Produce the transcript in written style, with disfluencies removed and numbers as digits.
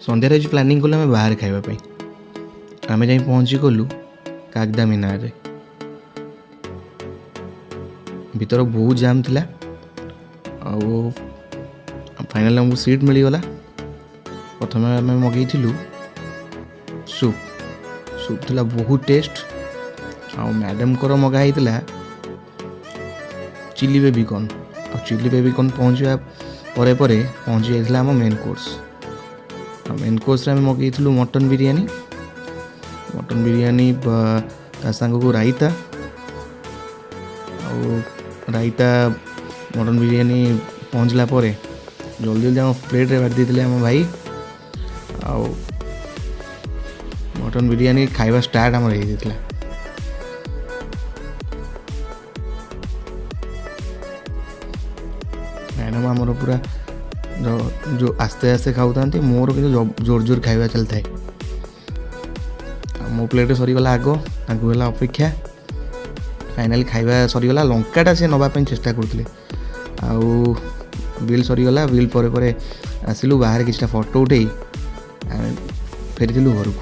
ସନ୍ଧ୍ୟାରେ ଆଜି ପ୍ଲାନିଂ କଲୁ ଆମେ ବାହାରେ ଖାଇବା ପାଇଁ। ଆମେ ଯାଇ ପହଞ୍ଚିଗଲୁ କାଗଦା ମିନାରରେ। ଭିତର ବହୁତ ଜାମ୍ ଥିଲା ଆଉ ଫାଇନାଲି ଆମକୁ ସିଟ୍ ମିଳିଗଲା। ପ୍ରଥମେ ଆମେ ମଗେଇଥିଲୁ ସୁପ୍। ସୁପ୍ ଥିଲା ବହୁତ ଟେଷ୍ଟ। ଆଉ ମ୍ୟାଡ଼ାମଙ୍କର ମଗା ହେଇଥିଲା ଚିଲି ବେବିକର୍ନ। ଆଉ ଚିଲି ବେବିକର୍ନ ପହଞ୍ଚିବା ପରେ ପରେ ପହଞ୍ଚି ଯାଇଥିଲା ଆମ ମେନ୍ କୋର୍ସ। ଆଉ ମେନ୍ କୋର୍ସରେ ଆମେ ମଗେଇଥିଲୁ ମଟନ୍ ବିରିୟାନୀ। ମଟନ୍ ବିରିୟାନୀ ତା ସାଙ୍ଗକୁ ରାଇତା। ଆଉ ରାଇତା ମଟନ୍ ବିରିୟାନୀ ପହଞ୍ଚିଲା ପରେ ଜଲ୍ଦି ଜଲ୍ଦି ଆମ ପ୍ଲେଟ୍ରେ ବାଢ଼ି ଦେଇଥିଲେ ଆମ ଭାଇ। ଆଉ ମଟନ୍ ବିରିୟାନୀ ଖାଇବା ଷ୍ଟାର୍ଟ ଆମର ହେଇଯାଇଥିଲା। ମ୍ୟାଡ଼ାମ୍ ଆମର ପୁରା ଯେଉଁ ଆସ୍ତେ ଆସ୍ତେ ଖାଉଥାନ୍ତି, ମୋର କିନ୍ତୁ ଜୋର ଜୋର ଖାଇବା ଚାଲିଥାଏ। ଆଉ ମୋ ପ୍ଲେଟ୍ରେ ସରିଗଲା ଆଗ, ତାଙ୍କୁ ହେଲା ଅପେକ୍ଷା। ଫାଇନାଲି ଖାଇବା ସରିଗଲା। ଲଙ୍କାଟା ସେ ନେବା ପାଇଁ ଚେଷ୍ଟା କରୁଥିଲେ। ଆଉ ବିଲ୍ ସରିଗଲା। ବିଲ୍ ପରେ ପରେ ଆସିଲୁ ବାହାରେ, କିଛିଟା ଫଟୋ ଉଠେଇ ଆମେ ଫେରିଥିଲୁ ଘରକୁ।